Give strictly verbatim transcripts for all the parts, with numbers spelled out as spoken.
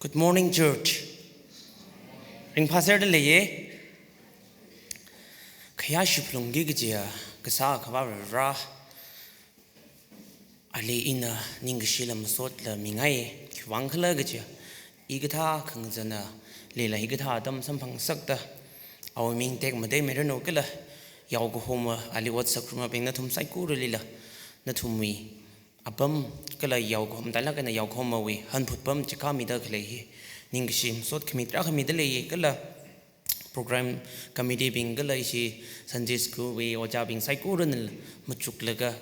Good morning, church. Ringphāserda leiye. Khayā shiphlungki kajiya kasā Akhava Varivara, ali ina ningkashi lam masot la mingai. Khiwuivang khala kajiya, i kathā khangazana leila hikathā atam samphangsakta, awui ming tekmatei miranu kala yaokahoma ali ot sākharumabing nathum saikoralila, nathumwui apam kala yaokahom, tailak eina yaokahomawui hanphut pam chikāmida khalei hi ningkashi masot khami tarākha mida leiye. Kala program committee bing kala ishi Sunday school wui ojābing saikorana machuklaga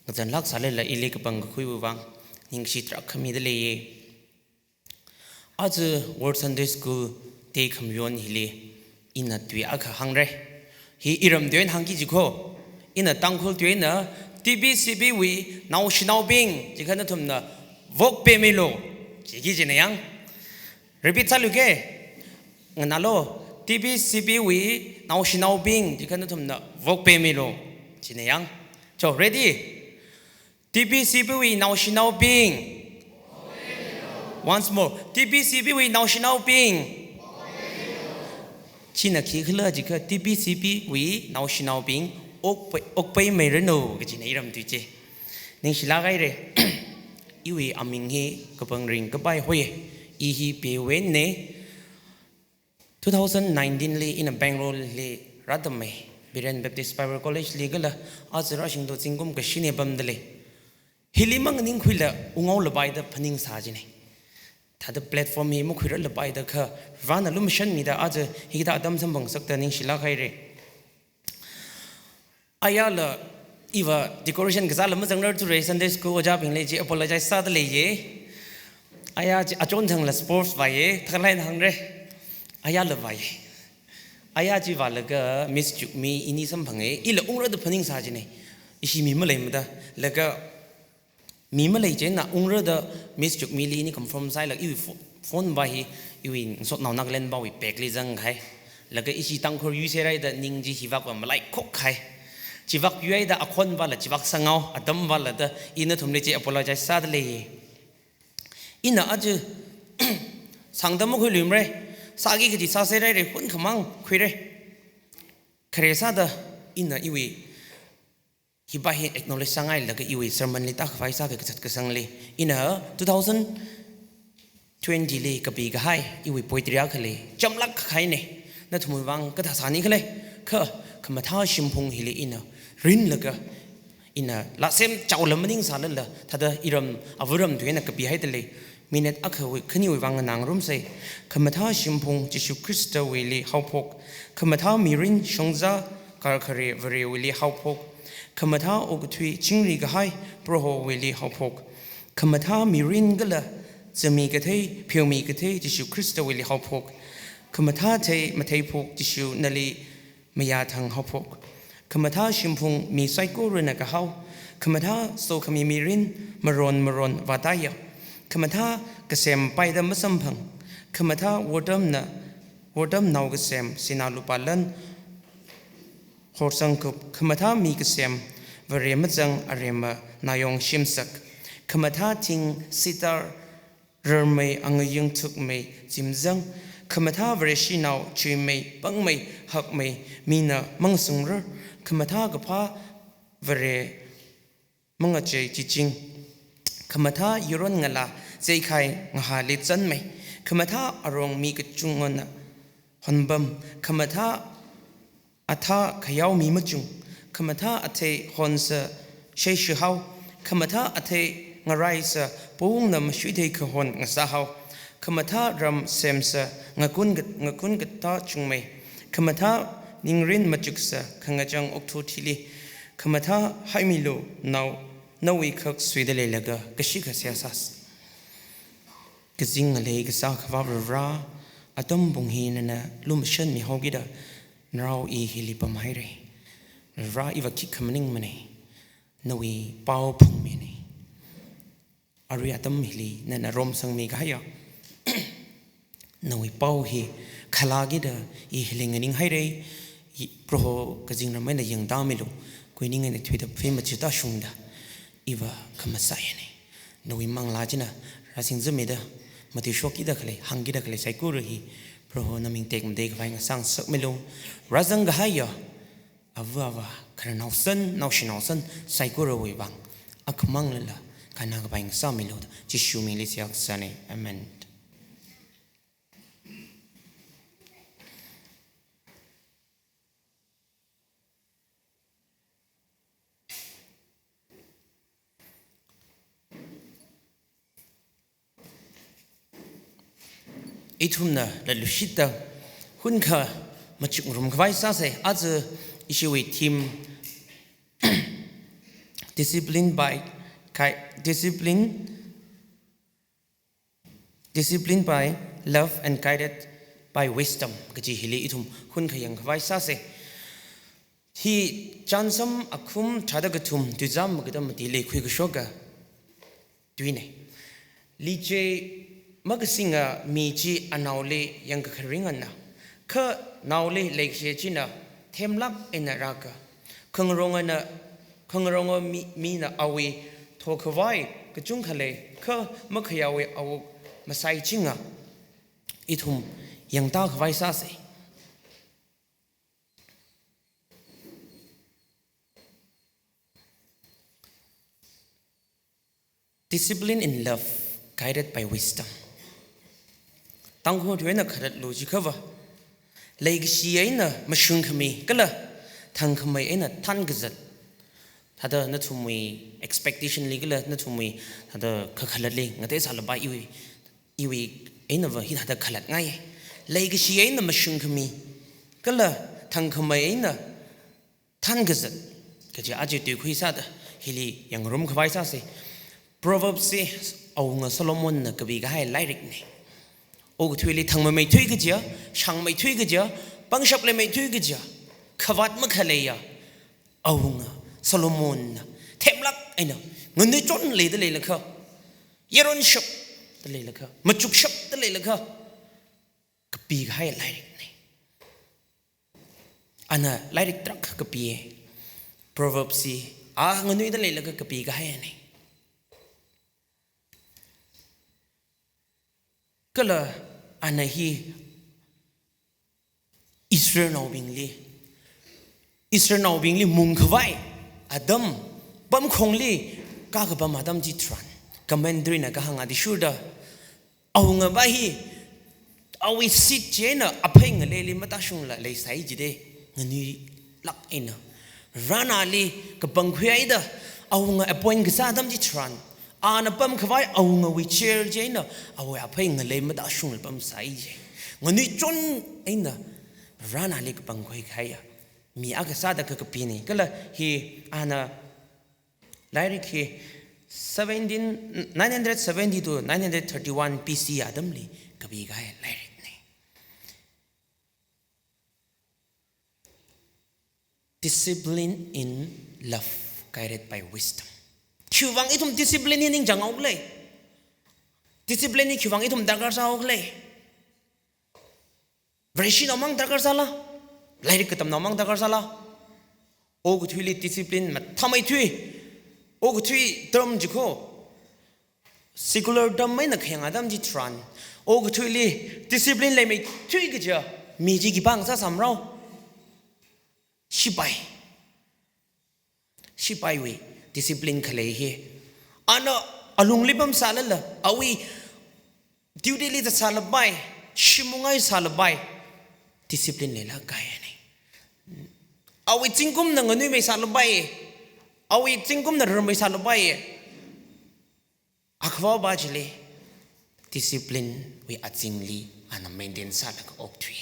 ngazanlāk sālala ili kapangkakhuiwui vang ningkashi tarākha mida leiye. Aja World Sunday School Day khamayon hili ina tui akha hāngra. Hi iram tui eina hāngki jikho. Ina Tangkhul tui eina T B C B wui naoshinaobing jikha nathumna vokpemilu jiki jina yang. Repeat sāluke. Nganālu. T B C B wui naoshinaobing jikha nathumna vokpemilu jina yang. Cho, ready? T B C B wui naoshinaobing. Once more. T B C B wui naoshinaobing. China khikhala jikha T B C B wui naoshinaobing okpai, okpaimiranu kajina iram tui chi. Ningshilāk haira. Iwui aming hi kapangring kapai hoi. I hi Pewen ne. Two thousand nineteen li ina Bangalore li rātammei, Berean Baptist Bible College li kala aja rāshingto zingkum kashini pamda lei. Hili manganingkhuila unghaolapai da phaningsā jina. Thāda platform hi makhuiralapai da kha Varena lumashanmida aja hikathā atam samphangsakta ningshilāk haira. Ayala iva decoration kasāla mazangrarthura, Sunday school ojābingli chi apologize sāda leiye. Aya chi achonthangla sports vāye, thākhalei eina hāngra. Ayala vāye. Aya chi vālaga Miss Chukmi ini samphanga, ila ungra da phaningsā jina. Ishi mi maleimada, laga mi malei chieina ungra da Miss Chukmili ini confirm sāhailaga iwui pho-, phone va hi iwui ngasotnao Nagaland vawui bag li zangkahai. Laga ishi Tangkhul yuiserhaida ning chi hivak va malaikhok kahai. Chivak yuihaida akhon vala chivak sāngao, atam vala da ina nathumli chi apologize sāda leiye. Ina aja sāngda makhuiluimara, sāki kaji sāserhaira, hun khamang khuira. Khare sāda ina iwui hiva hi acknowledge sāngailaga iwui sermon li tākhavai sāki kazat kasangli. Ina two thousand twenty li kapikahai iwui poetry akha lei, chamlāk kahaina. Nathumwui vang kathā sāni khala, kha, khamathā shimphung hili ina rinlaga, ina lāsem chaola maningsālala, thāda iram, avāram tui eina kapihaida lei. Minute akhawui khaniwui vang nganāngarumsa. Khamathā shimphung Jishu Khristawuili haophok. Khamathā mirin shongza karkhare Varewuili haophok. Khamathā okathui chingri kahai Prohowuili haophok. Khamathā mirin kala zami kathei, pheomi kathei Jishu Khristawuili haophok. Khamathā thei matheiphok Jishu nali mayāthang haophok. Khamathā shimphung mi saikorana kahao. Khamathā sokhami mirin maron maron vātaiya. Khamathā kasem paida masamphang. Khamathā wortamna, wortamnao kasem sinā lupā lan horsangkup. Khamathā mi kasem Vare mazang aremma nayong shimsak. Khamathā thing sitar rarmei, angayung thukmei, zimzang. Khamathā Vareshinao chuimei, pangmei, hakmei, mina mangasungra. Khamathā kaphā Vare mangachei chiching. Khamathā yaron ngalā zeikhai ngahāli zanmei. Khamathā arong mi kachungana honpam. Khamathā athā khayao mi machung. Khamathā athei honsa sheishihao. Khamathā athei ngaraisa pungna mashuithei kahon ngasāhao. Khamathā ram semsa ngakun kat-, ngakun katā chungmei. Khamathā ningrin machuksa khangachang okathui thili. Khamathā haimilu nao, nawui khak suida leilaga kashi khasea sāsa. Kazing ngalei kasā Akhava Varivara, atam pung hi nana lumashanmi haokida, narao i hili pamhaira. Varivara, iva khikha maningmana, nawui pao phungmina. Arui atam hili nana romsangmi kahaiya nawui pao hi khalākida i hili nganinghaira. I, Proho, kazingram eina yangtāmilu, khuining eina thuida phei machuta shungda, iva khamasāyana. Nawui manglā china rāsingzamida, matuishokida khalei, hāngkida khalei saikora hi Proho naming tekmatei khavai ngasāngasakmilu. Rāzang kahaiya ava avā, khararnao san, naoshinao san saikorawui vang akhamanglala kannā khavai ngasāmilu da Jishu mingli seihā kasāna. Amen. Ithumna latluishitta hunkha machukngarum khavai sāsa. Aja ishiwui theme discipline by ki-, discipline, discipline by love and guided by wisdom kaji hili ithum hunkha yangkhavai sāsa. Hi Chānsam akhum tharāda kathum tuizam makada matili khuikashoka tuina. Lichei makasinga mi chi anaoli yangkakharingana, kha naoli leikashi china themlāk eina rāka. Khangarongana, khangaronga mi, mina awui thokhavai kachungkha lei, kha makhayāwui awuk masai chinga. Ithum yangta khavai sāsa. Discipline in love, guided by wisdom. Tangkhul tuina khalatlu jiakhava, leikashi eina mashungkhami, kala thangkhamei eina thankazat. Thāda nathumwui expectation li kala nathumwui thāda kakhalatli ngateisālapai iwui, iwui einava hithāda khalatngai. Leikashi eina mashungkhami, kala thangkhamei eina thankazat kaji aja tuikhui sāda hili yangngarum khavai sāsa. Proverbs hi awunga Solomonna kapi kahai lairikna. Okathuili thangmameithui kajiya, shāngmeithui kajiya, pangshap leimeithui kajiya, khavāt makhaleiya awunga Solomonna themlāk eina nganuichon leida leilakha, yaronshapda leilakha, machukshapda leilakha kapi kahai lairikna. Ana lairik tarākha kapiya. Proverbs hi a nganuida leilakha kapi kahaina. Kala ana hi Israelnaobingli, Israelnaobingli mungkhavai atam, pamkhongli kakapam atam chitharan, commentary na kahāng athishurda, awungava hi awui seed chieina aphei ngaleili matāshungla leisai jida, nganuilāk eina. Varena ali kapangkhuihaida awunga appoint kasā atam chitharan, ana pamkhavai awungawui chair chieina awui aphei ngalei matāshungla pamsai ji. Nganuichon eina Varena ali kapangkhui kahaiya mi akha sāda kakapina. Kala hi ana lairik hi seventeen, nine hundred seventy to nine hundred thirty-one B C atamli kapi kahai lairikna. Discipline in love, guided by wisdom. Khiwuivang ithum discipline hi ningchānghaokhala? Discipline hi khiwuivang ithum darkar sāhaokhala? Vareshinao mang darkar sāla? Lairik katamnao mang darkar sāla? Okathuili discipline mathāmeithui, okathui term jikho, secular term eina khayang atam chitharan, okathuili discipline leimeithui kajiya mi chi khipāngasā sāmarao? Sipai. Sipaiwui discipline khalei hi. Ana alungli pamsālala, awui duty li zatsālapai, shim mungngaisālapai, discipline leilāk kahaina. Awui zingkumna nganuimeisālapai, awui zingkumna rarmeisālapai. Akhava chili discipline wui azingli ana maintain sālaga okthui.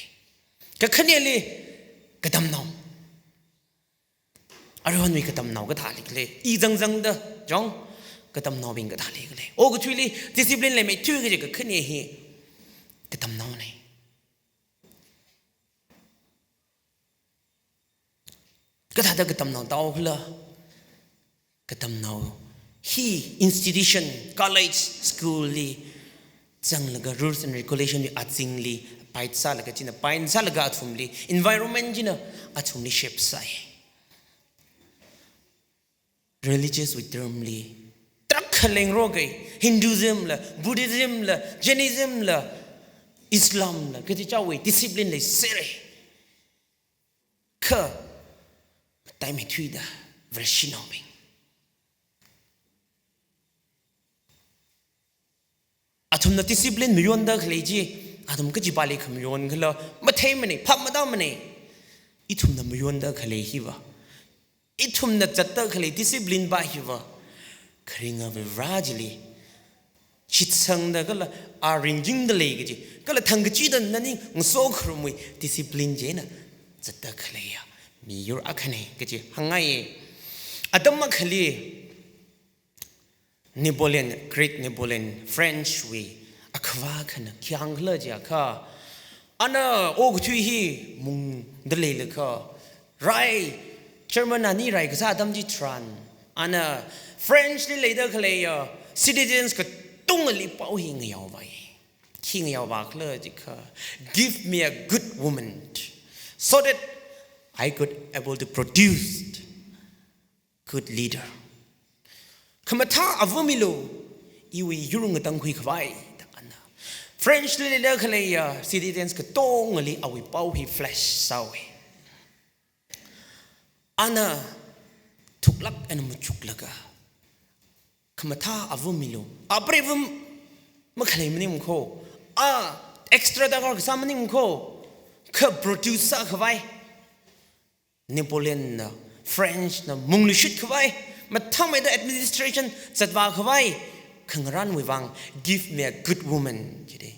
Kakhaneli katamnao. Aruihonwui katamnao kathālikhala? I zangzangda jong katamnaobing kathālikhala? Okathuili discipline leimeithui kaji kakhane hi katamnaona. Kathāda katamnao tāhaokhala? Katamnao hi institution, college, school li zanglaga rules and regulation wui azingli abide sālaga china bind sālaga athumli environment china athumli shape sāi. Religious wui term li tarākha Khalengrok kai, Hinduism la, Buddhism la, Jainism la, Islam la, kaji chiwui discipline leisera. Kha, mataimei thuida, Vareshinaobing. Athumna discipline mayonda khalei chi, athum kachi pāli khamayon khala, matheimana, phap matāmana. Ithumna mayonda khalei hiva, ithumna zatda khalei discipline pa hiva, kharinga Vare chili shitsangda kala, a ringjingda lei kaji, kala thangkachida nani ngasokharumwui discipline china zatda khaleiya miyur akhana kaji hāngngaiya. Atam akhali Napoleon, great Napoleon, French wui akhava akhana khi hāngkhala jiakha, ana okathui hi mungda leilakha, rai, German na ni rai kasā atam chitharan, ana French li leida khaleiya citizens katongali pao hi ngayaovai. Khi ngayaovakhala jiakha, "Give me a good woman, so that I could able to produce good leader." Khamathā ava milu, iwui yur ngatangkhui khavai, da ana French li leida khaleiya citizens katongali awui pao hi flash sāhaowa. Ana thuklāk eina machuklaga, khamathā ava milu, apreiva makhalei maningkho, a extra darkar kasā maningkho, kha produce sākhavai, Napoleon na, French na mungluishit khavai, mathāmeida administration zatvā khavai khangarānwui vang, "Give me a good woman," jida.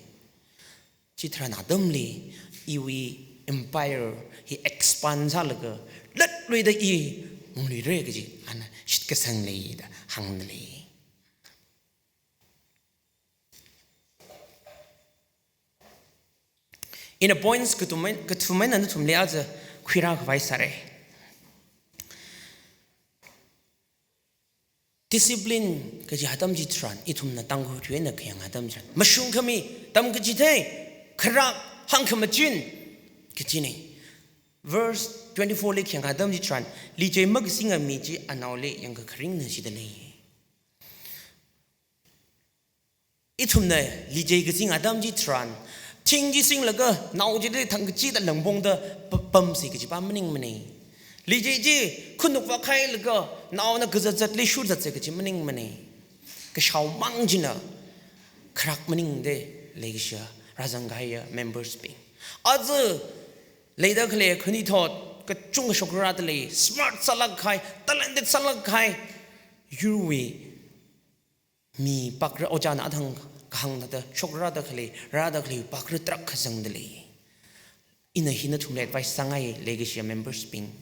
Chitharan atamli iwui empire hi expand sālaga, latluida i mungluira kaji ana shitkasang leida hāngda lei. Ina points kathum, kathum eina nathumli aja khuirā khavai sāra. Discipline kaji atam chitharan, ithumna Tangkhul tui eina khayang atam chitharan, mashung khami, tamkachithei, kharak, hāngkhamachin kajina. Verse twenty-four li khayang atam chitharan, Lijei makasinga mi chi anaoli yangkakharingna jida lei. Ithumna Lijei kasing atam chitharan, thing chi singlaga, nao chili thangkachida langpongda pa-, pamsa kaji pa maningmana. Lijei chi khanuk vākhailaga, naona kazat zatli shur zatsa kaji maningmana. Kashao mang china kharak maningda leikashiya, rāzangkahaiya members bing. Aja leida khalei khanuithot kachungkha shokrada lei, smart sālāk kahai, talented sālāk kahai, yurwui mi pakra, ojāna athang kahāng thāda, shokrada khalei, rāda khalei pakra tarākha zangda lei. Ina hi nathumli advice sāngai, leikashiya members bing.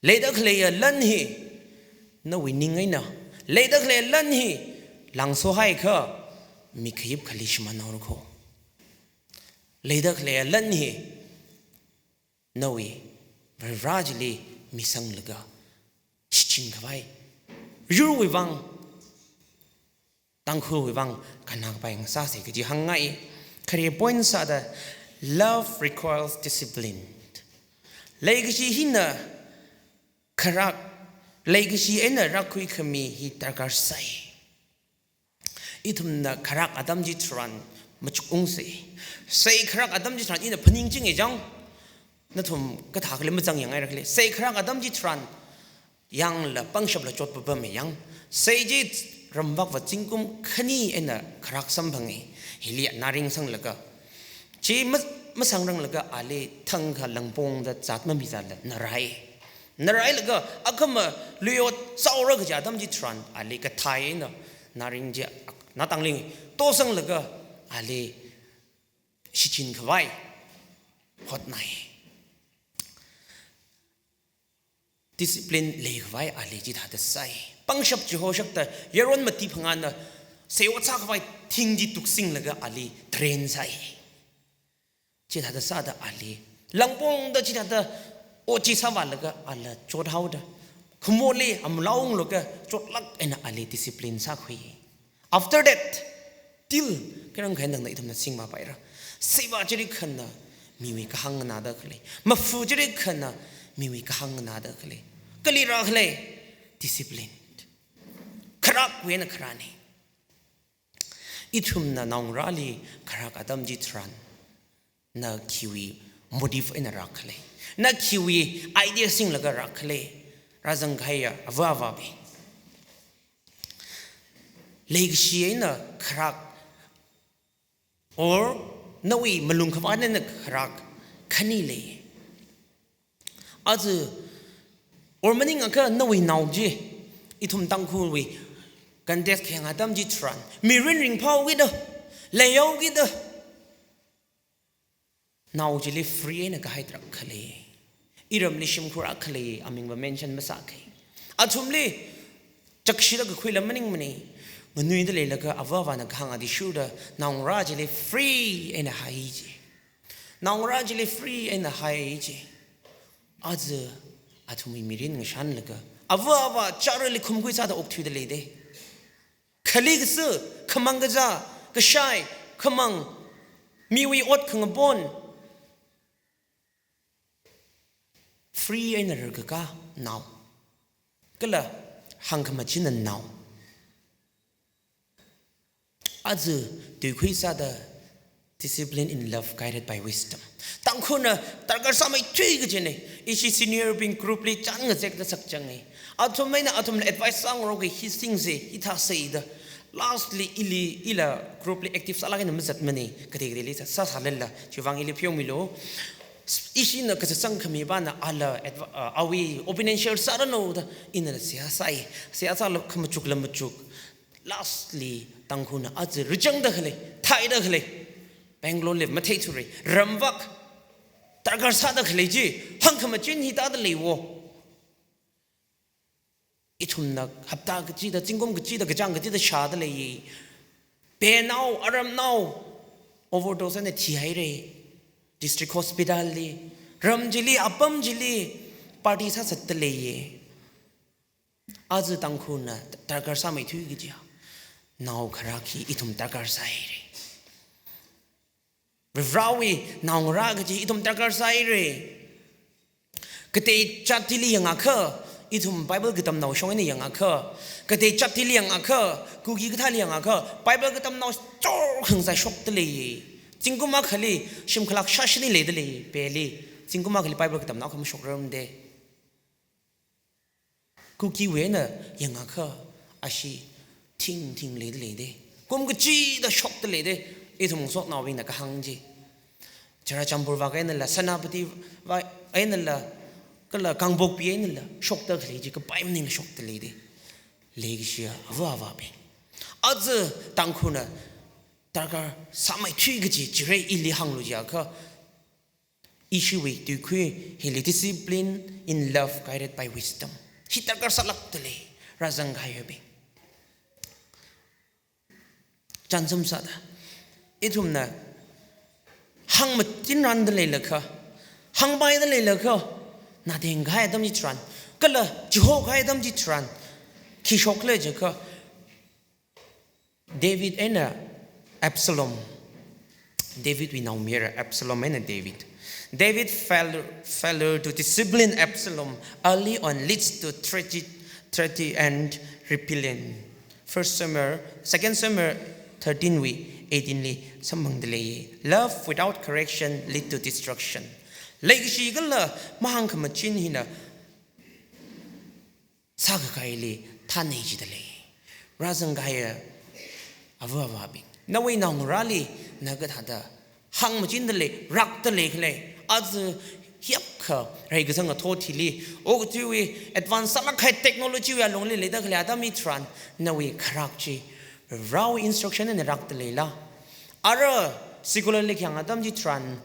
Leida khaleiya lan hi nawui ning eina, leida khaleiya lan hi langsohaiakha, mi khayip akhali shimānhaora kho. Leida khaleiya lan hi nawui Vare chili misanglaga shichin khavai, yurwui vang, Tangkhulwui vang kannā kapai ngasāsa kaji hāngngai. Khare point sāda, "Love requires discipline." Leikashi hina kharak, leikashi eina rākhui khami hi darkar sai. Ithumna kharak atam chitharan machuk ungsa. Sei kharak atam chitharan ina phaningchinga chang, nathum kathā khalei mazangyang haira khalei. Sei kharak atam chitharan yangla pangshapla chotpapama yang. Sei chi ramvakva zingkum khani eina kharak samphanga. Hili naring sanglaga, chi ma-, masangranglaga ali thangkha langpongda zat mamizatla narai. Narailaga akhama luiot sāhaora kaja atam chitharan ali kathai eina naring chi ak-, natangli tosanglaga ali shichin khavai hotnai. Discipline leikhavai ali chithāda sai. Pangshap chihoshakta yaron mati phangāna sei ot sākhavai thing chi tuksinglaga ali train sai. Chithāda sāda ali langpongda chithāda ot chi sāvālaga ala chothaoda, khamorli amlaunglaga chotlāk eina ali discipline sākhui. After that, till khairang khaindangna ithumna singmapaira. Seiva chili khana miwui kahāng nganāda khalei, mafu chili khana miwui kahāng nganāda khalei. Kali rā khalei? Discipline. Kha kharākwui eina kharāna. Ithumna naongarāli kharāk atam chitharan, na khiwui motive eina rākhala? Na khiwui idea singlaga rākhala? Rāzangkahaiya ava-avābing, leikashi eina kharāk, or nawui malung khavāt eina kharāk khani lei. Aja, or maningakha nawui nao chi, ithum Tangkhulwui context khayang atam chitharan, mirin ringphāhaokida, leihaokida, nao chili free eina kahai tarākha lei. Iramli shimkhur akha lei, amingva mention masākei. Athumli chakshida kakhuila maningmana. Nganuida leilaga ava-avāna kahāng athishurda naongarā chili free eina hai ji. Naongarā chili free eina hai ji. Aja athumwui mirin ngashanlaga ava-avā chara likhumkhui sāda okthuida leida. Khali kasā, khamang kazā, kashai, khamang, miwui ot khangapon, free eina rarkakā nao, kala hāngkhamachinna nao. Aja tuikhui sāda discipline in love guided by wisdom. Tangkhulna darkar sāmeithui kajina. Ishi senior bing group li chān ngazekda sakchanga. Athum eina athumla advice sāngarokki hi singsa, hithā sāda. Lastly, ili, ila group li active sālāk eina mazatmana. Katei kateili sā, sāsālala, chiwuivang ili pheomilu. Ishina kazat sangkhami pana ala adv-, uh, awui opinion share sāranu da, inala seihā sāi. Seihā sāla khamachukla machuk. Lastly, Tangkhulna aja rachangda khalei, thaida khalei, Bangalore li matheithura, ramvak darkar sāda khalei chi, hāngkhamachin hithāda leiwo. Ithumna hapta kachida, zingkum kachida, kachāng kachida shāda lei. Penao, aramnao, overdose eina thihaira. District hospital li, ram chili, apam chili, party sāsāda lei. Aja Tangkhulna darkar sāmeithui kajiya, nao kharāk hi ithum darkar sāhaira. Varivarāwui naongarā kaji ithum darkar sāhaira. Katei jatili yangakha, ithum Bible katamnao shong eina yangakha, katei jatili yangakha, Kuki kathāli yangakha, Bible katamnao chor khangasai shokda lei. Zingkum akhali shimkhurlāk shāshini leida lei, peli. Zingkum akhali Bible katamnao kha mashokrarmada. Kukiwui eina yangakha, ashi thingthing leida leida. Kum kachida shokda leida. Ithum ngasotnaobingna kahāng chi. Churachandpur vak einala, Senapati vak einala, kala Kangpokpi einala, shokda khalei chi kapai maningla shokda leida. Leikashiya ava-avābing, aja Tangkhulna darkar sāmeithui kaji chire ili hānglu jiakha, ishiwui tuikhui hili discipline in love guided by wisdom, hi darkar sālākda lei, rāzangkahaibing. Chānjam sāda, ithumna hāngmachinranda leilakha, hāngpaida leilakha, nadengkahai atam chitharan, kala chihokahai atam chitharan, khi shokhala jiakha, David eina Absalom. Davidwui naomayara Absalom eina David. David fail-, failure to discipline Absalom early on leads to tragedy, tragedy and rebellion. First Samuel, Second Samuel thirteen wui eighteen li samphangda lei. Love without correction lead to destruction. Leikashi kala mahāngkhamachin hina sākakaili thānei jida lei. Rāzangkahaiya ava-avābing, nawui naongarāli na kathāda hāngmachinda lei, rākda leikhala? Aja hiyākha reikasang athotili, okathuiwui advance sālākkahai technology wui alungli leida khalei atam hitharan, nawui kharāk chi Varewui instruction eina rākda leila? Ara secular li khayang atam hitharan,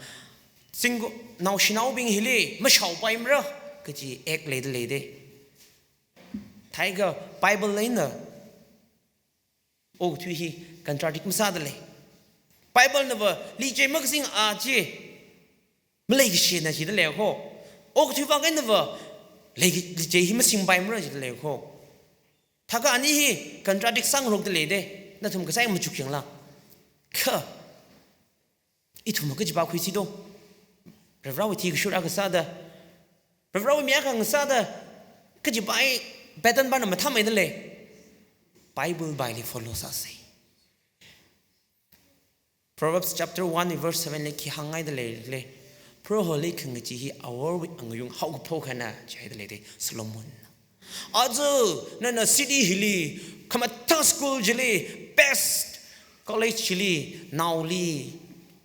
singku naoshinaobing hili mashaopaimara kaji act leida leida. Theiakha Bible eina okathui hi contradict masāda lei. Bible nava lichei makasing a chi maleikashina jida lei kho. Okathui vang einava lei, lichei hi masingpaimara jida lei kho. Thākha ani hi contradict sāngarokda leida. Nathum kasai machukyangla? Kha ithum kajipa khuisi do. Varivarāwui thi kashura kasāda, Varivarāwui mi akha ngasāda, kajipa hi Satan pana mathāmeida lei. Bible baili follow sāsei. Proverbs chapter one verse seven li khi hāngngaida leile. Proholi khangachee hi aworwui angayung haokaphok eina jihaida leidei Solomon. Aja nana city hili, khamathā school chili, best college chili, naoli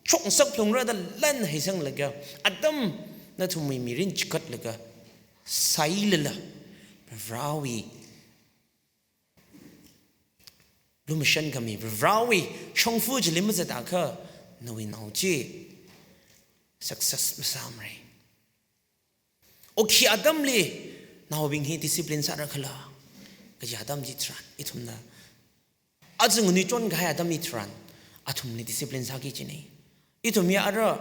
chongsak phungra da lan heisanglaga, atam nathumwui mirin chikatlaga, sailala, Varewui lumashan khami, Varewui shongfa chili mazat akha, nawui nao chi success masāmara. Okhi atamli naobing hi discipline sāra khala kaji atam chitharan, ithumna aja nganuichon kahai atam chitharan, athumli discipline sāki kajinei. Ithum hi ara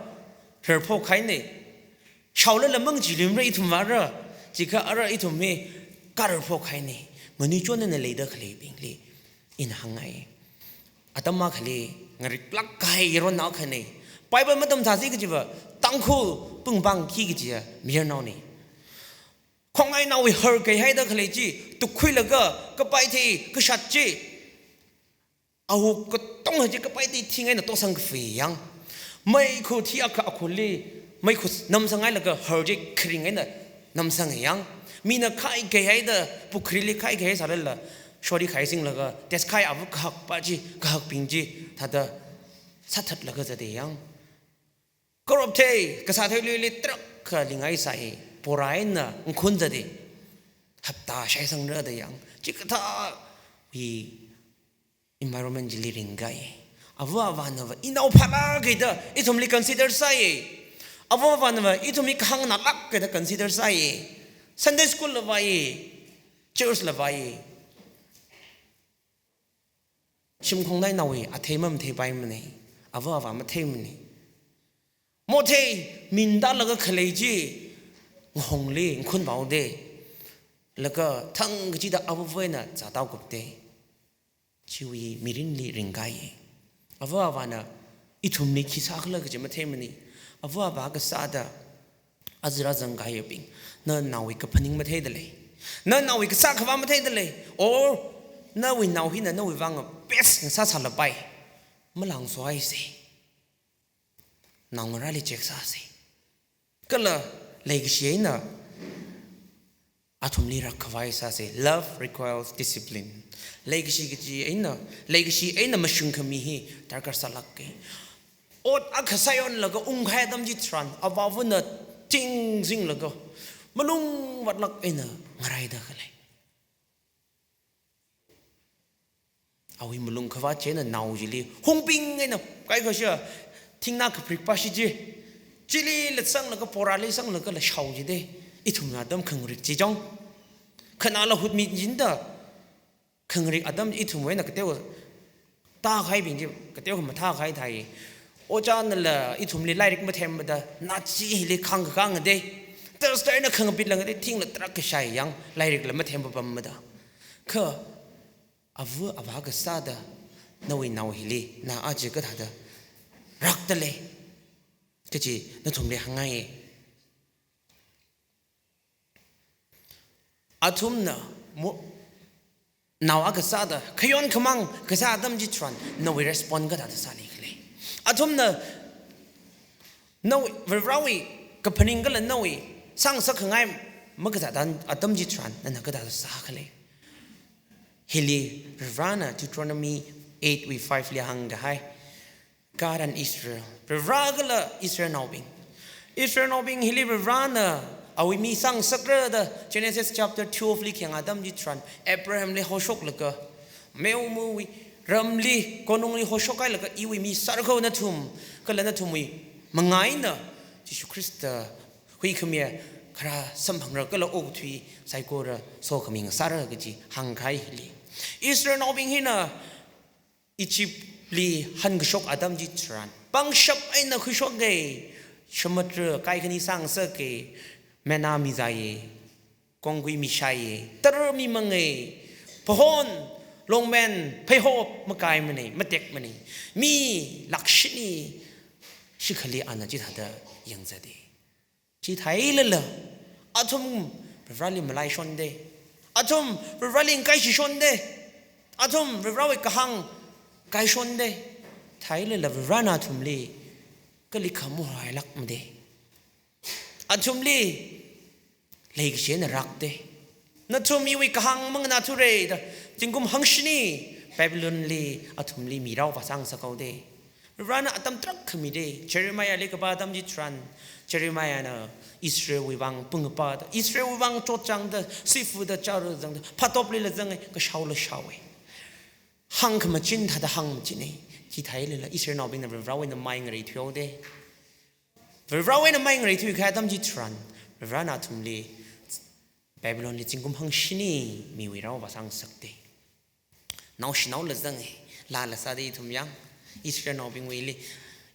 rarphok kahainei. Shaolala mang chilimra ithum ara, chikha ara ithum hi kararphok kahainei. Nganuichon eina leida khaleibingli ina hāngngai. Atam akhali ngariklāk kahai yaron akhanei. Bible matamsāsi kajiva, Tangkhul pungpang khi kajiya mayarnaonei. Khongnainaowui har kaihaida khalei chi, tukkhuilaga kapai thei kashat chi, awuk katonga chi kapai thei thing eina tosang kafi yang. Meikhu thi akha akhali, meikhu namsanghailaga har chi kharing eina namsang yang. Mina khai kaihaida, pukhrili khai kaihai sālala, shori khaisinglaga, test khai avu kahakpa chi, kahakbing chi, thāda sāthatlaga zatdei yang. Corrupt thei, kasā theiluili tarākha lingai sai, pora eina ngkhun zatdei. Hapta shaisangra da yang, chikathāwui environment chili ringkai. Ava avanava inao phālāk kahaida ithumli consider sāi. Ava avanava ithumli kahāng ngalāk kahaida consider sāi. Sunday school la vāi, church la vāi. Shim khongnainaowui athei mamatheipaimanei, ava ava matheimanei. Mothei, minda laga khalei chi, ngahongli ngkhun vaodei. Laga thang kachida avava eina zathaokapdei. Chiwui mirinli ringkai. Ava avana ithumli khi sākhala kaji matheimanei. Ava ava kasāda azira zangkahaibing, na naowui kaphaning matheida lei. Na naowui kasā khavā matheida lei. Or nawui nao hina nawui vang best ngasāsālapai. Malāngsohaisei. Naongarāli check sāsei. Kala leikashi eina athumli rākhavai sāsei. Love requires discipline. Leikashi kaji eina, leikashi eina mashung khami hi darkar sālākei. Ot akha sāyonlaga ungkahai atam chitharan, avāvana tingzinglaga, malung vatlāk eina ngaraida khalei. Awui malung khavāt china nao chili hungbing eina kaikhasha, thingna kaprikpa shi chi, chili latsanglaga, porali sanglaga lashao jidei. Ithumna atam khangarik chi chong. Khanāla hutmi jinda, khangarik atam ithumwui eina kateo tākahaibing chi, kateo mathākahai thai. Ojānala ithumli lairik mathemmada, na chi hili khangkakānga dei. Thursday na khangapit lānga dei, thingla tarākha shai yang, lairikla mathempapamda. Kha, ava avā kasāda, nawui nao hili, na aja kathāda rākta lei kaji nathumli hāngngai. Athumna mo-, nao akha sāda, khayon khamāng kasā atam chitharan, nawui respond kathāda sāli khalei. Athumna, nawui, Varivarāwui kaphaning kala nawui sāngasak khangai makazā atam chitharan, nana kathāda sā khalei. Hili Varivarāna Deuteronomy eight wui five li hāngkahai. God and Israel. Varivarā kala Israelnaobing. Israelnaobing hili Varivarāna awui mi sāngasakra da Genesis chapter twelve li khayang atam chitharan Abrahamli hoshoklaga, meomawui ramli, konungli hoshokhailaga iwui mi sāra kho nathum, kala nathumwui mangā eina Jishu Khrista huikhamiya kharā samphangra kala okathui saikora sokhami ngasāra kaji hāngkahai hili. Israelnaobing hina Egypt li hankashok atam chitharan, pangshap eina khuishokei, samudra kaikhani sāngasakei, manna mizāyei, kongkui mishaiye, tara mimangei, phahon, longmen, pheihop makaimanei, matekmanei, mi lakh shini shikhali ana chithāda yangzatei. Chithālala, athum Varivarāli malaishondei. Athum Varivarāli ngakaishishondei. Athum Varivarāwui kahāng kaishonde. Thālala Varivarāna athumli kalikha muhailākmade. Athumli leikashi eina rākde. Nathum iwui kahāng manganāthura da, zingkum hangshini Babylonli athumli mirao vāsāngasakhaode. Varivarāna atam tarākha mide. Jeremiahli kapā atam chitharan, Jeremiahna Israelwui vang pungapa da, Israelwui vang chotchāngda, sifuda, chara zangda, phātoplila zange, kashaola shaowe. Hāngkhamachin thāda hāngmachine. Chithālala Israelnaobingna Varivarāwui eina mai ngareithuihaode. Varivarāwui eina mai ngareithui kahai atam chitharan, Varivarāna athumli Babylonli zingkum hangshini miwui rao vāsāngasakde. Naoshinaola zange, laa la sāde ithum yang, Israelnaobingwuili,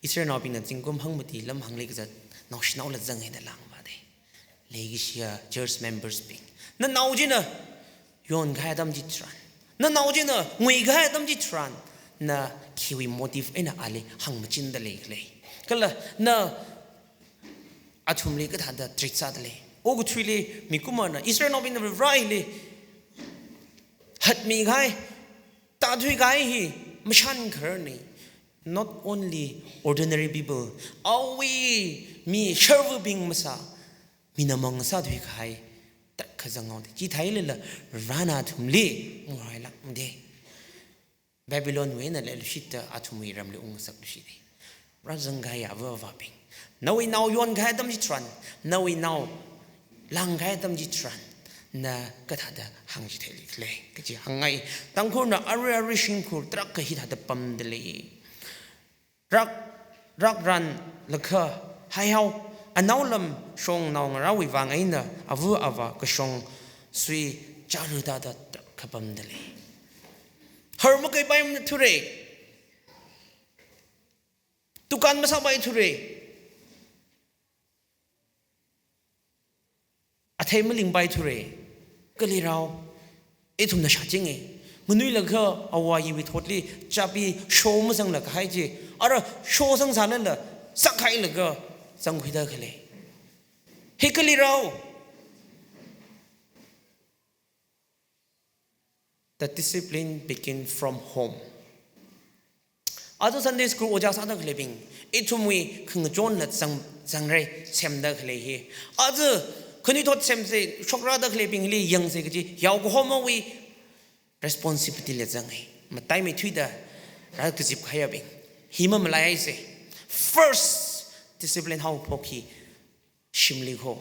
Israelnaobingna zingkum hangmati lamhāngli kazat, naoshinaola zange da langvāde. Leikashiya church members bing, nanao china yonkahai atam chitharan, nanao china nguikahai atam chitharan, na khiwui motive eina ali hāngmachinda leikhala? Kala na athumli kathāda treat sādalei? Okathuili mikumona Israelnaobingna Varivarāli hatmikahai, tāthuikahai hi mashan khararne. Not only ordinary people, awui mi sharvabing masā, minamang sāthuikahai tarākha zanghaode. Chithālala Varivarāna athumli muhailākmade. Babylonwui eina leiluishitta athumwui ramli ungngasakluishide. Rāzangkahai ava avābing, nawui nao yonkahai atam chitharan, nawui nao langkahai atam chitharan, na kathāda hāngchitheilikhala kaji hāngngai. Tangkhulna arui arui shimkhur tarākha hithāda pamdalei. Rak, rakranlakha haihao, anaolam shong naongarāwui vang eina ava avā kashong sui chara tāda tarākha pamdalei. Har makaipaithure. Dukan masāpaithure. Athei malingpaithure. Kali rao? Ithumna shāchinge. Nganuilakha āwo āyiwui thotli chāpi show mazanglakahai chi, ara show zangsālala sakhailaga zangkhuida khalei. Hi kali rao? The discipline begin from home. Aja Sunday school ojā sāda khaleibing, ithumwui khangachonla zang, zangrei semda khalei hi. Aja khanuithot semsei, shokrāda khaleibingli yangse kaji yaokahomawui responsibility la zange. Mataimeithuida rākazipkahaiyabing, hi mamalaihaise. First discipline haophok hi shimli kho.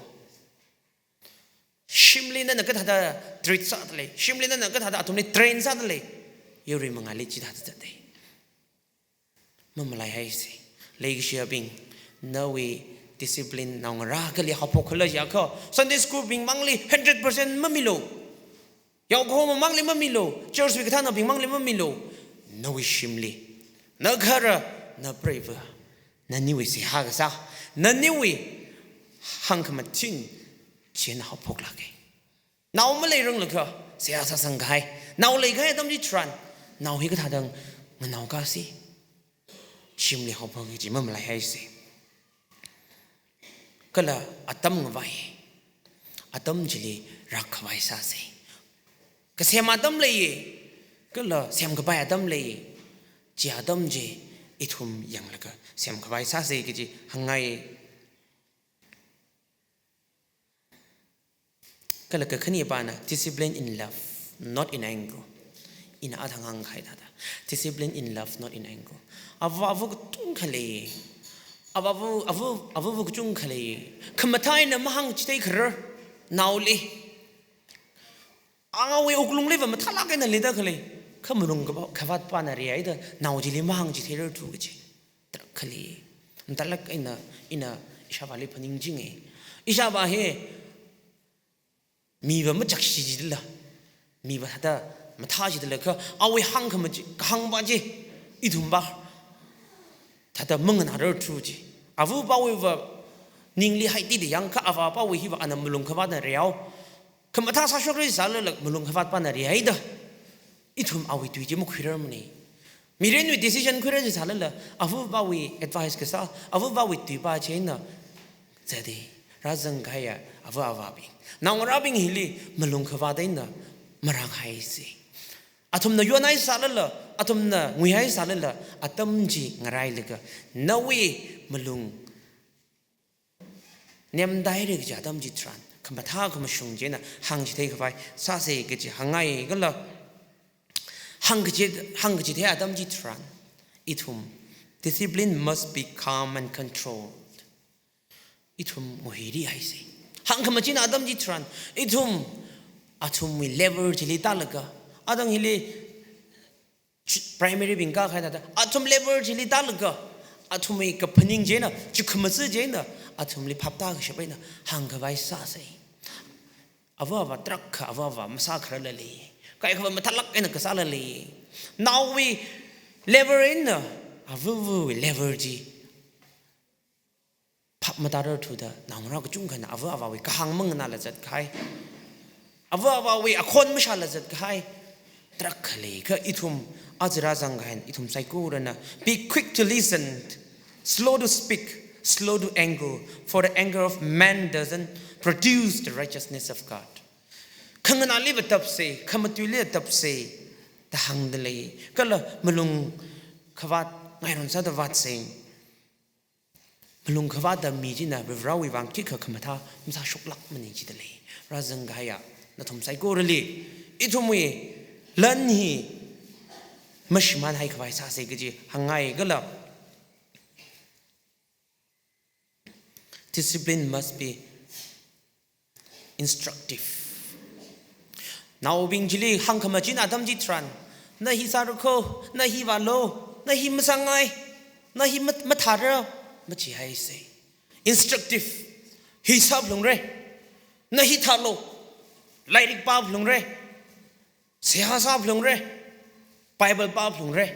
Shimli nana kathāda treat sādalei? Shimli nana kathāda athumli train sādalei? Yarui mangāli chithāda zatdei. Mamalaihaise. Leikashiyabing, nawui discipline naongarā kali haophokkhala jiakha, Sunday school bingmangli hundred percent mamilu. Yaokahomamangli mamilu. Church wui kathānabingmangli mamilu. Nawui shimli, na ghara, na preiva, naniwui seihā kasā, naniwui hāngkhamachin china haophoklāke. Nao maleiranglakha seihā sāsangkahai, nao leikahai atam chitharan, nao hi kathāda nganaokāsi? Shimli haophoki kaji mamalaihaise. Kala atam ngavai, atam chili rākhavai sāse. Kasem atam leiye, kala semkapai atam leiye. Chi atam chi ithum yanglaga semkhavai sāse kaji hāngngai. Kala kakhanepana, discipline in love, not in anger. Ina athang hāngkahai thāda, discipline in love, not in anger. Ava ava kachungkha lei. Ava ava, ava ava kachungkha lei. Khamathā eina mahāngchithei kharar naoli. Angawui wuklungliva mathālāk eina leida khalei. Kha malung khavā, khavātpana rihaida nao chili mahāngchitheirarthu kaji tarākha lei. Mathālāk eina ina ishāvāli phaningchinge. Ishāvā hi miva machakshi jidala, miva thāda mathā jidala kha awui hāngkhamaji, kahāngva chi, ithumva thāda manganārarthu chi. Avāvawuiva ningli haitida yangkha avāvawui hiva ana malung khavātna rihao. Khamathā sāshokra sālala malung khavātpana rihaida ithum awui tui chi makhuirarmane. Mirinwui decision khuira sālala, avāvawui advice kasā, avāvawui tuipa china zade. Rāzangkahaiya ava avābing, naongarābing hili malung khavāt eina marākhaise. Athumna yonhai sālala, athumna nguihai sālala, atam chi ngarailaga, nawui malung nemdaira kaji atam chitharan, khamathā khamashung chieina hāngchithei khavai sāsa kaji hāngngai kala, hāngkachi, hāngkachithei atam chitharan, ithum, discipline must be calm and controlled. Ithum nguihiri haisa. Hāngkhamachin atam chitharan, ithum, athumwui level chili tālaga, adang hili ch-, primary bing kākahai thāda, athum level chili tālaga, athumwui kaphaning chieina, chukkhamashi chieina, athumli phaptākashap eina hāngkhavai sāsa. Ava avā tarākha ava avā masākhararla lei. Kaikhava mathālāk eina kasāla lei. Naowui level eina avāvawui level chi phap matārar thuda, naongarā kachungkhana ava avāwui kahāng manganāla zatkahai, ava avāwui akhon mashāla zatkahai tarākha lei. Kha ithum, aja rāzangkahai ithum saikorana, be quick to listen, slow to speak, slow to anger, for the anger of man doesn't produce the righteousness of God. Khanganāli vātapsa, khamatuili vātapsa da hāngda lei. Kala malung khavāt ngairon sāda vātsa. Malung khavāta mi china Varivarāwui vang khikha khamathā masāshoklākmana jida lei. Rāzangkahaiya nathum saikorali, ithumwui lan hi mashimānhai khavai sāsa kaji hāngngai kala. Discipline must be instructive. Naobing chili hāngkhamachin atam chitharan, na hi sāra kho, na hi vālu, na hi masāngai, na hi mat-, mathāra, machihaisa. Instructive. Hi sāphalungra, na hi thālu, lairik pāphalungra, seihā sāphalungra, Bible pāphalungra,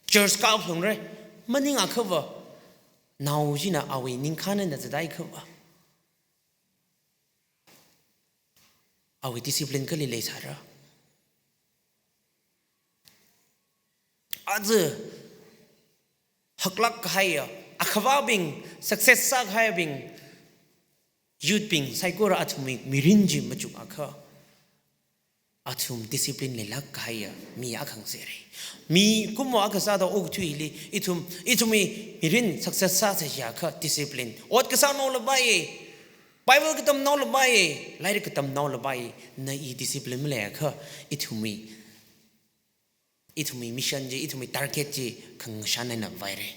church kāphalungra, maningakhava, nao china awui ningkhān eina zathakhava, awui discipline kali leisāra? Aja haklāk kahaiya, akhavābing, success sākahaibing, youth bing saikora athumwui mirin chi machukakha, athum discipline leilāk kahaiya mi akha ngasera. Mikumo akha sāda okathuili, ithum, ithumwui mirin success sāsa jiakha discipline. Ot kasānaola pai, Bible katamnaola pai, lairik katamnaola pai, na i discipline maleiakha, ithumwui, ithumwui mission chi, ithumwui target chi khangashan eina vaira.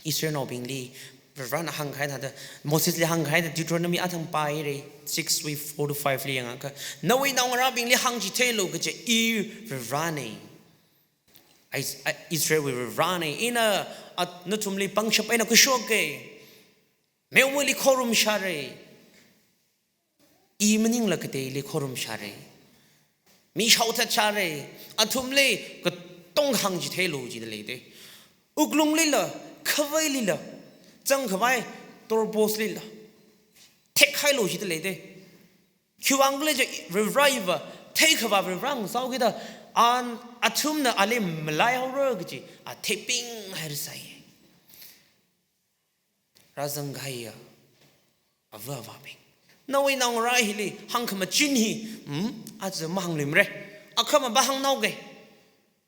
Israelnaobingli Varivarāna hāngkahai thāda, Mosesli hāngkahai thāda, Deuteronomy athang pāhaira, six wui four to five li yangakha, nawui naongarābingli hāngchitheilu kaja, I Varivarāna. Is-, I-, Israelwui Varivarāna, ina, a, nathumli pangshap eina khuishoka, meomaili khorumshāra, I maningla kateili khorumshāra, mi shaothatshāra, athumli katonga hāngchitheilu jida leida. Wuklunglila, khavailila, zangkhavai torpos lila thekhailu jida leida. Khiwuivang khala jiakha Varivarā hiva theikhavā Varivarā ngasāhaokida, an athumna ali malaihaora kaji a theipinghairasai. Rāzangkahaiya ava avābing, nawui naongarā hili hāngkhamachin hi, hmm, aja mahāngluimara, akhama vāhāngnaoka,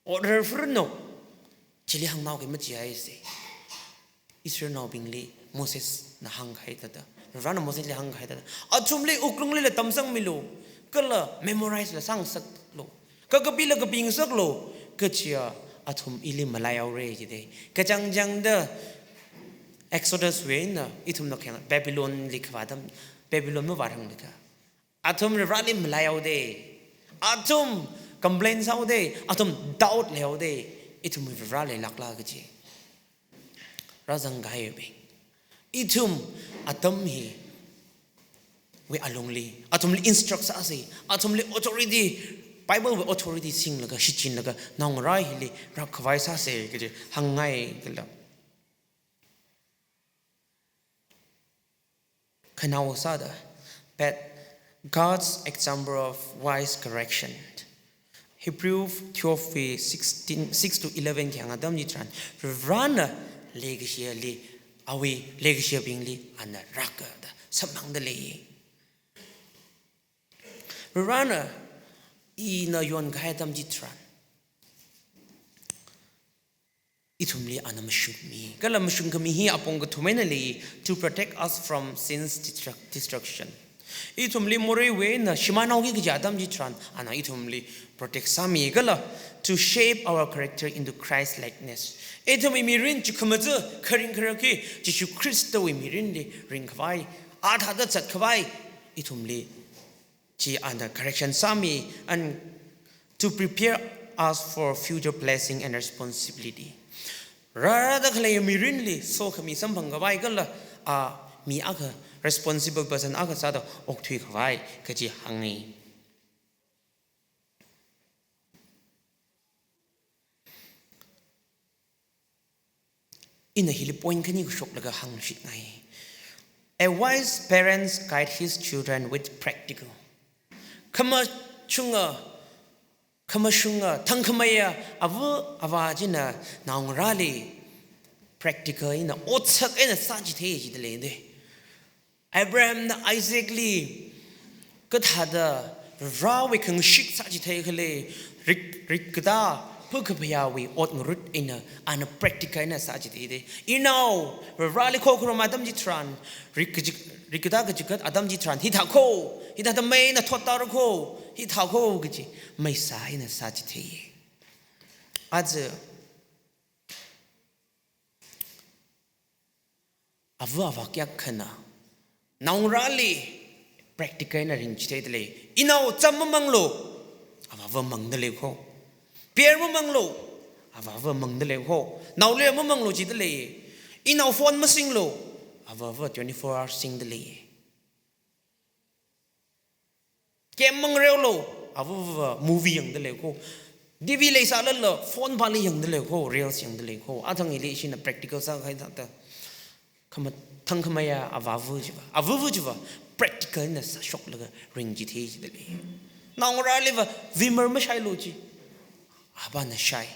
order furno, chili hāngnaoka machihaisa. Israelnaobingli Mosesna hāngkahai thāda, Varivarāna Mosesli hāngkahai thāda, athumli wuklunglila tamsangmilu, kala memorize la sāngasaklu, ka kapila kapingasaklu, kaja athum ili malaihaora jida. Kachangchangda Exodus wui eina ithumna khayang Babylonli khavā atam, Babylon mavāranglakha, athum Varivarāli malaihaoda, athum complain sāhaoda, athum doubt leihaoda, ithum Varivarā leilākla kaji. Rāzangkahaibing, ithum atam hiwui alungli athumli instruct sāsa, athumli authority, Bible wui authority singlaga, shichinlaga, naongarā hili rākhavai sāsa kaji hāngngai kala. Khanaowa sāda, but God's example of wise correction. Hebrew twelve wui sixteen, six to eleven khayang atam chitharan, Varivarāna leikashiyali, awui leikashiyabingli ana rākada samphangda lei. Varena ina yonkahai atam chitharan, ithumli ana mashungmi. Kala mashungkhami hi apong kathum eina lei, to protect us from sin's destruct-, destruction. Ithumli moreiwui eina shimānhaoki kaji atam chitharan, ana ithumli protect sāmi. Kala to shape our character into Christ likeness. Ithumwui mirin chukkhamaja kharing kharak hi Jishu Khristawui mirinli ringkhavai, athāda zatkhavai, ithumli chi ana correction sāmi, and to prepare us for future blessing and responsibility. Rārada khalei mirinli sokhami samphangkhavai kala, a, mi akha responsible person akha sāda okthuikhavai kaji hāngi. Ina hili point khani kashoklaga hāngshitngai. A wise parents guide his children with practical. Khamashunga, khamashunga, thangkhameiya ava avā china naongarāli practical eina, otsak eina sāchithei jidalei de. Abrahamna Isaacli kathāda Varewui khangashik sāchithei khala, rik, rikkatā phakaphayāwui ot ngarut eina ana practical eina sāchithei de. Inao, Vareli khokharum atam chitharan, rik kachik, rikkatā kachikat atam chitharan, hithākho, hithāda mei eina thottārakho, hithākho kaji, meisā eina sāchithei. Aja ava avā kayākhana naongarāli practical eina ringchitheidalei. Inao cham mamanglu, avāva mangdaleikho. Beer mamanglu, avāva mangdaleikho. Naole mamanglu jidalei. Inao phone masinglu, avāva twenty-four hours singdalei. Game mangareolu, avāva movie yangdaleikho. T V leisālala, phone pāli yangdaleikho, reels yangdaleikho. Athang hili ishina practical sākahai thāda. Khama-, thangkhameiya avāva chiva, avāva chiva practical eina sāshoklaga ringchithei jidalei. Naongarāliva Zimmer mashailu ji, avāna shai.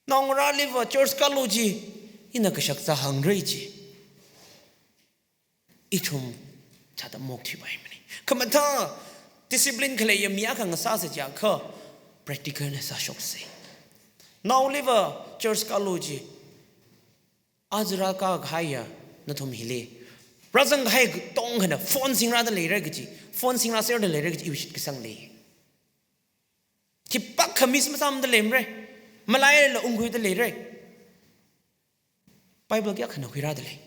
Naongarāliva church kālu ji, ina kashak zāhāngra ji. Ithum thāda maokthuipaimana. Khamathā discipline khaleiya mi akha ngasāsa jiakha, practical eina sāshoksa. Naoliva church kālu ji, aja rākākahaiya nathum hili rāzangkahai katongkhana phone singrāda leira kaji, phone singrāserda leira kaji iwui shitkasang lei. Khipākha miss masāmada leimara. Malaila ungkhuida leira. Bible kayākhana khuirādalei?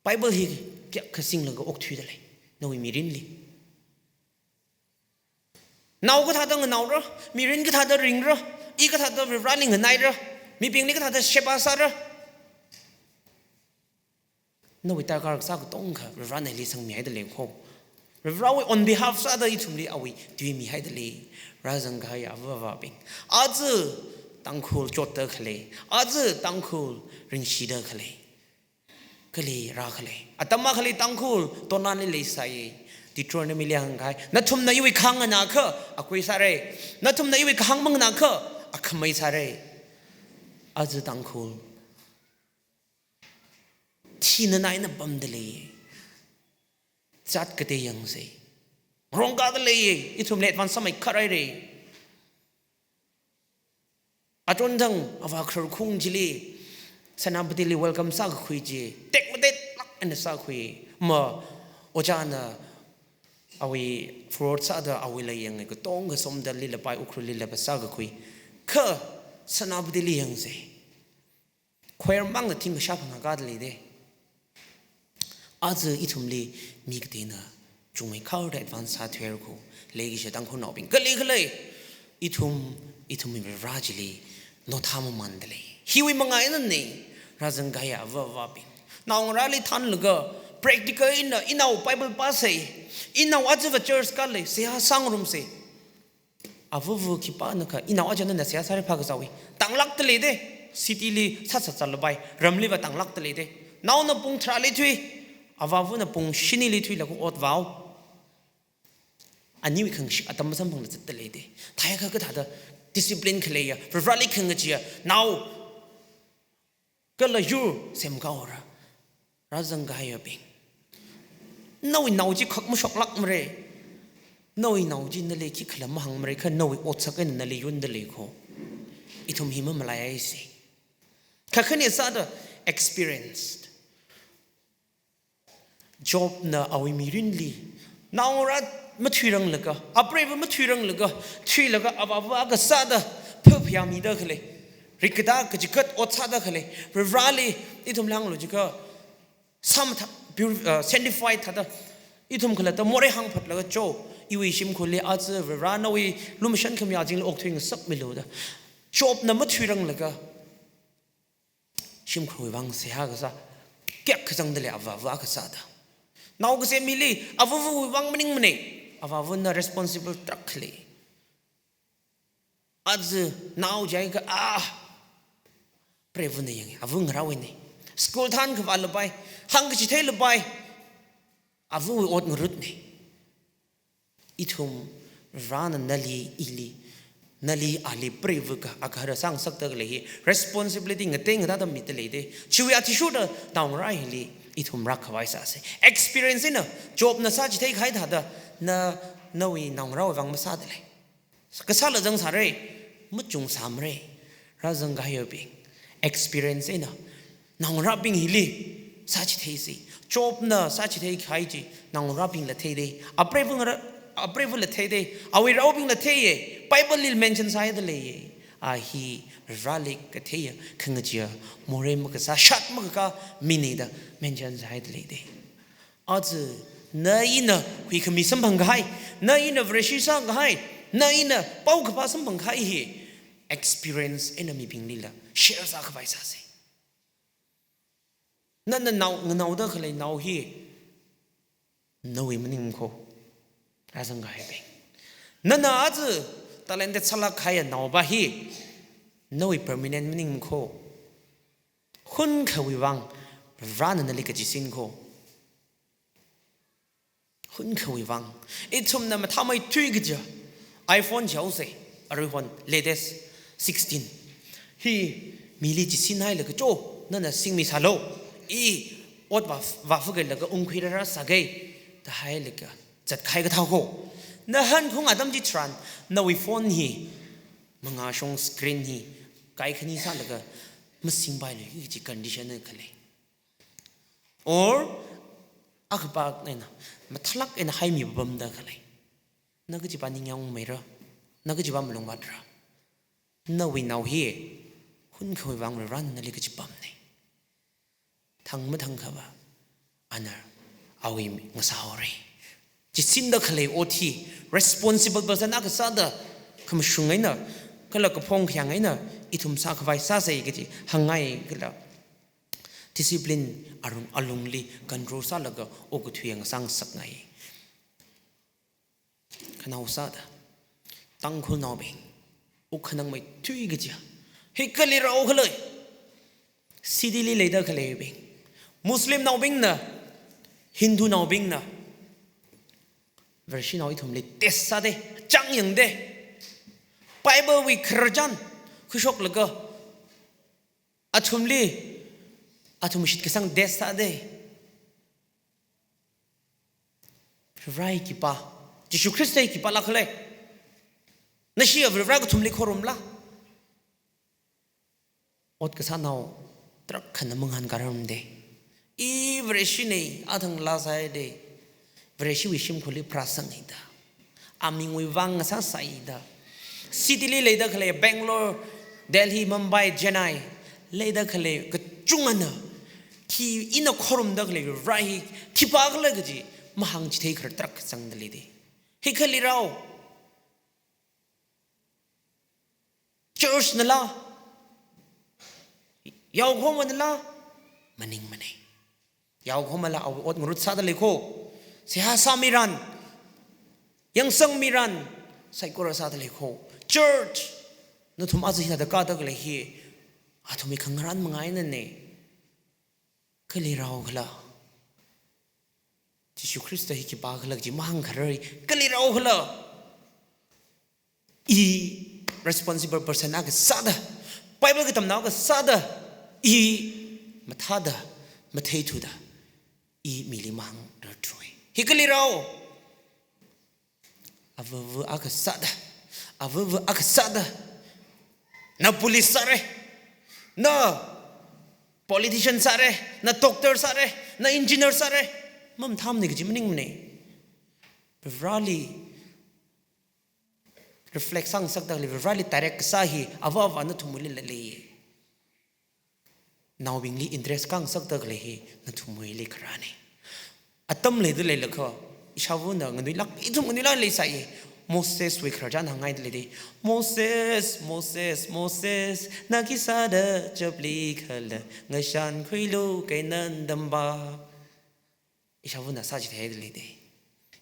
Bible hi kayākha singlaga okthuidalei nawui mirinli? Nao kathāda nganaora, mirin kathāda ringra, i kathāda Vareli nganaira, mibingli kathāda sheba sāra? Nawui darkar kasā katongkha Varena ili sangmihaidaleikho. Varewui on behalf sāda ithumli awui tui mihaidalei. Rāzangkahai ava avābing, aja Tangkhul chotda khalei, aja Tangkhul ringshida khalei, kali rākhalei, atam akhali Tangkhul tonanli leisai. Deuteronomy li hāngkahai, nathumna iwui kahāng nganākha akui sāra, nathumna iwui kahāng manganākha akhamei sāra. Aja Tangkhul thina naina pamdalei. Zat katei yangsa. Rongkādalei, ithumli advance sāmeikharhaira. Achonthang avā khararkhung chili Senapatili welcome sākakhui chi, tekmateilāk eina sākhui. Ma, ojāna awui forward sāda awuila yangai, katongkha Somdalli lapai, Ukhrulli lapa sākakhui. Kha Senapatili yangsa. Choir mangna thingkasha phangā kādalei de. Aja ithumli mi kateina chungmeikharda advance sāthuihaira kho, leikashi Tangkhulnaobing. Kali khalei, ithum, ithumwui Vare chili nothā mamandalei. Hiwui manga einana, rāzangkahai ava avābing, naongarāli thanlaga practical eina, inao Bible pāsa, inao ajava church kālei, seihā sāngarumsa. Avava khipānakha, inao aja nana seihā sāra phākazāwui, tanglākdalei de. City li sāsā zālapai, ramliva tanglākdalei de. Naona pung tharāli thui, avavana pung shinili thuilaga ot vāo. Aniwui khangashik atam masamphangla zatdalei de. Theiakha kathāda discipline khaleiya, Vareli khangacheeya nao kala yur semkāhaora, rāzangkahaiyabing. Nawui nao chi khak mashoklākmara. Nawui nao chi nali khikhala mahāngmara, kha nawui otsak eina nali yunda lei kho. Ithum hi mamalaiaisa. Kakhane sāda experienced. Jobna awui mirinli naongarā mathuiranglaga, apreiva mathuiranglaga, thuilaga avāva akha sāda, phaphayāmida khalei, rikada kachikat ot sāda khalei, Varivarāli ithum hānglu jiakha, samtha, pur-, uh, sanctified thāda, ithum khalatta morei hāngphatlaga cho, iwui shimkhurli aja Varivarā nawui lumashan khami azingli okthuingasakmilu da. Jobna mathuiranglaga, shimkhurwui vang seihā kasā, kyak kazangda lei avāva akha sāda. Nao kasem hili, avāvawui vang maningmana, avāvana responsible tarākha lei. Aja nao jiakha, ah, preivana yang, avā ngarāwuina. School thānkhavā lapai, hāngkachithei lapai, avāwui ot ngarutna. Ithum, Varivarāna nali, ili, nali, ali preiva akha, agahara sāngasakda khalei hi responsibility ngateingatā tamida leida. Chiwui athishurda naongarā hili ithum rākhavai sāsa. Experience eina, Jobna sāchithei kahai thāda, na, nawui naongarāwui vang masāda lei. Kasāla zangsāra, machungsāmara. Rāzangkahaiyabing, experience eina naongarābing hili sāchitheisa. Jobna sāchithei kahai chi naongarābingla theida, apreiva ngarā, apreivala theida, awui raobingla theiya, Bibleli mention sāhaida leiya. A hi Vareli katheiya, khangacheiya, morei makasā, shat makakā mina da mention sāhaida leida. Aja na ina huikhami samphang kahai, na ina Vareshi sākahai, na ina paokaphā samphang kahai hi experience eina mibinglila share sākhavai sāsa. Nana nao, nganaoda khalei nao hi nawui maning kho. Rāzangkahaibing, nana aja talented sālāk kahai naopa hi nawui permanent maning kho. Hunkhawui vang Varena nali kachisin kho. Hunkhawui vang. Ithumna mathāmeithui kaja iPhone jihaosa, aruihon latest sixteen. Hi mili chisinhailaga cho, nana singmi sālu. I ot vā, vāfakeilaga ungkhui rāra sākei, da hailaga zatkahai kathā kho. Na hankhung atam chitharan, nawui phone hi mangāshong screen hi kaikhani sālaga masingpailui kaji condition na khalei. Or, akhapa eina, mathālāk eina haimi pamda khalei. Na kachipa ningyāng meira, na kachipa malungvātra. Nawui nao hi, hunkhawui vang Varena nali kachipamna. Thang mathangkhava, ana awui ngasāhaora. Chisinda khalei ot hi, responsible person akha sāda, khamashung eina, kala kaphong khayang eina, ithum sākhavai sāsa kaji hāngngai kala. Discipline arung alungli control sālaga okathui yang sāngasakngai. Khanao sāda, Tangkhulnaobing, wuk khanangmeithui kaja. Hi kali rao khalei, city li leida khaleibing, Muslimnaobingna, Hindunaobingna, Vareshinao ithumli test sāda, chang yangda, Bible wui khararchan khuishoklaga, athumli, athum shitkasang test sāda. Vare khipā, Jishu Khrista khipālāk khala? Nashi Vare kathumli khorumla? Ot kasānao tarākhana mangahānkararmada. I Vareshina, athang laa sāhaida. Vareshiwui shimkhurli pharāsanghaida. Amingwui vang ngasāsāhaida. City li leida khalei Bangalore, Delhi, Mumbai, Chennai, leida khalei kachungana, khi ina khorumda khalei Vare hi khipākhala kaji mahāngchithei kharar tarākha zangda leida. Hi kali rao? Church nala, yaokahoma nala, maningmana. Yaokahomala awui ot ngarut sāda lei kho. Seihā sāmiran, yangsangmiran, saikora sāda lei kho. Church, nathum aja hithāda kāda khalei hi, athumwui khangarān manga einana. Kali rao khala? Jishu Khrista hi khipākhala kaji mahāngkharar hi kali rao khala? I responsible person akha sāda, Bible katamnao akha sāda, i mathāda, matheithuda, i mili mahāngrarthuwa. Hi kali rao. Avava akha sāda, avava akha sāda. Na police sāra, na politician sāra, na doctor sāra, na engineer sāra. Mamathāmana kaji maningmana. Vareli reflect sāngasakda khalei, Vareli direct kasā hi ava avāna nathumwuili lei. Naobingli interest kāngasakda khalei hi nathumwuili kharāna. Atam leida leilakha, ishāvana nganuilāk, ithum nganuilāk leisai. Moseswui khararchan hānghaida lei da. Moses, Moses, Moses, na khi sāda chapli khala, ngashan khuilu Canaan tamva. Ishāvana sāchithei da lei da.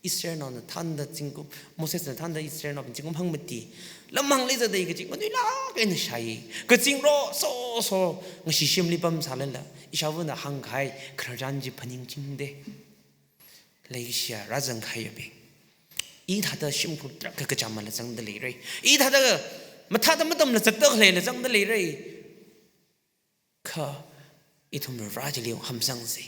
Israelnaona thānda zingkum, Mosesna thānda Israelnaobing zingkum hangmati lamhāng leizatda kachi nganuilāk eina shāi. Kazing rososonga shimli pamsālala, ishāvana hāngkahai khararchan chi phaningchingda. Leikashiya rāzangkahaiyabing, ithāda shimkhur tarākha kachamala zangda leira. Ithāda mathāda matamla zatda khaleila zangda leira. Kha ithum Vare chili hamsangsa.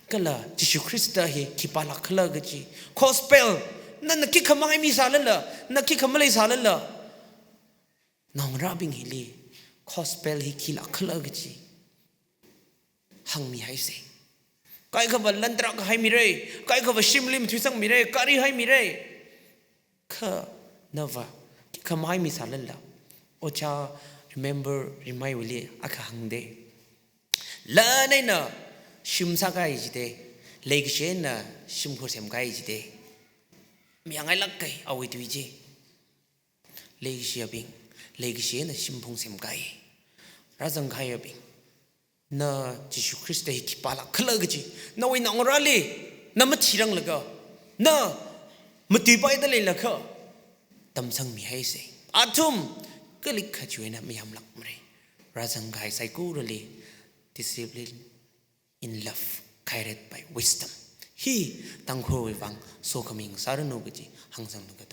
Kala Jishu Khrista hi khipālāk khala kaji, gospel, nana khikha mahaimi sālala, na khikha maleisālala, naongarābing hili gospel hi khilāk khala kaji hāngmihaisa. Kaikhava lan tarākha haimira, kaikhava shimli mathuisangmira, gari haimira. Kha nava khikha mahaimi sālala, ojā Remember Rimaiwuili akha hāngda. Lan eina shim sākahai jida, leikashi eina shimkhur semkahai jida. Mayāngailāk kahai awui tui chi. Leikashiyabing, leikashi eina shimphung semkahai, rāzangkahaiyabing, na Jishu Khrista hi khipālāk khala kaji, nawui naongarāli na mathiranglaga, na matuipaida leilakha, tamsangmihaisa. Athum kalikha chiwui eina mayāmlākmara. Rāzangkahai saikorali, discipline in love, guided by wisdom. Hi Tangkhulwui vang sokhami ngasāranu kaji hāngsanglaga